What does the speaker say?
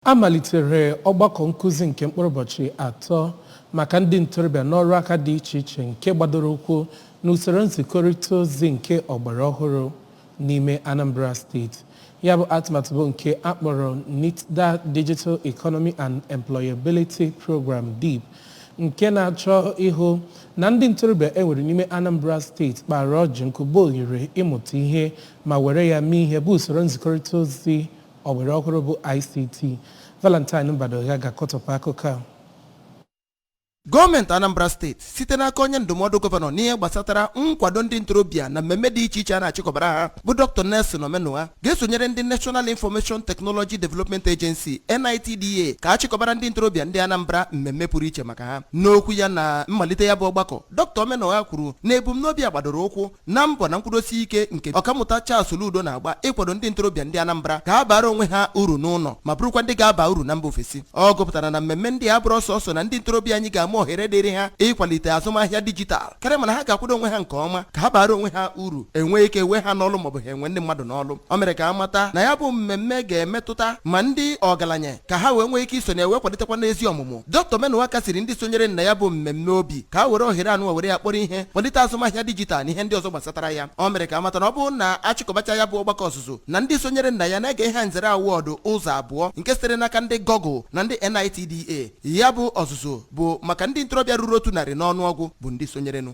A malitere ọgbakọ nkụzi nke mkpụrụ ụbọchị 3 maka ndị ntorobịa n'ọrụ aka dị iche iche nke gbadoro ụkwụ n'usoro nzikọrịta ozi nke ọgbara ọhụrụ n'ime Anambra Steeti. Ya bụ atụmatụ bụ nke a kpọrọ NITDA Digital Economy and Employability Program, DEEP, nke na-achọ ịhụ na ndị ntorobịa e nwere n'ime Anambra Steeti kpara ọjị nkụ bụ ohere ịmụta ihe ma were ya mee ihe bụ usoro nzikọrịta ozi ọgbara ọhụrụ bụ ICT. Valentine Mbadogha ga-akọtọpụ akụkọ a. Gọọmenti Anambra Steeti, site n'aka onye ndụmọdụ gọvanọ n'ihe gbasatara nkwado ndị ntorobịa na mmemme dị iche iche a na-achịkọbara ha, bụ Dr. Nelson Omenugha, ga-esonyere ndị National Information Technology Development Agency, NITDA, ka a chịkọbara ndị ntorobịa ndị Anambra mmemme pụrụ iche maka ha. N'okwu ya na mmalite ya bụ ọgbakọ, Dr. Omenugha kwuru na ebumnobi a gbadoro ụkwụ na mbọ na nkwudosi ike nke Ọkammụta Charles Soludo na-agba ịkwado ndị ntorobịa ndị Anambra ka ha bara onwe ha uru n'ụlọ ma bụrụkwa ndị ga-aba uru na mba ofesi. Ọ gụpụtara na mmemme ndị a bụrụ sọsọ na ndị ntorobịa anyị ga-ama ohere dịrị ha ịkwalite azụmahịa dijitalụ karịa, mana ha ga-akwado onwe ha nke ọma ka ha bara onwe ha uru, enwee ike wee ha n'ọlụ maọbụ ha enwe ndị mmadụ n'ọlụ. O mere ka a mata na ya bụ mmemme ga-emetụta ma ndị ọgaranya ka ha wee nwee ike iso na ewe kwalitekwa n'ezi ọmụmụ. Dr. Omenugha kasiri ndị sonyere na ya bụ mmemme obi ka ha were ohere anụwa were ya kpọrọ ihe, kwalite azụmahịa dijitalụ na ihe ndị ọzọ gbasatara ya. O mere ka a mata na ọ bụrụ na achịkọbacha ya bụ ọgbakọ ọzụzụ, na ndị sonyere na ya na-ege ihe nzere awọdụ ụzọ abụọ nke sitere n'aka ndị Google na ndị NITDA. Ya bụ ọzụzụ bụ maka ndị ntorobịa ruru 100 n'ọnụọgụ bụ ndị sonyerenụ.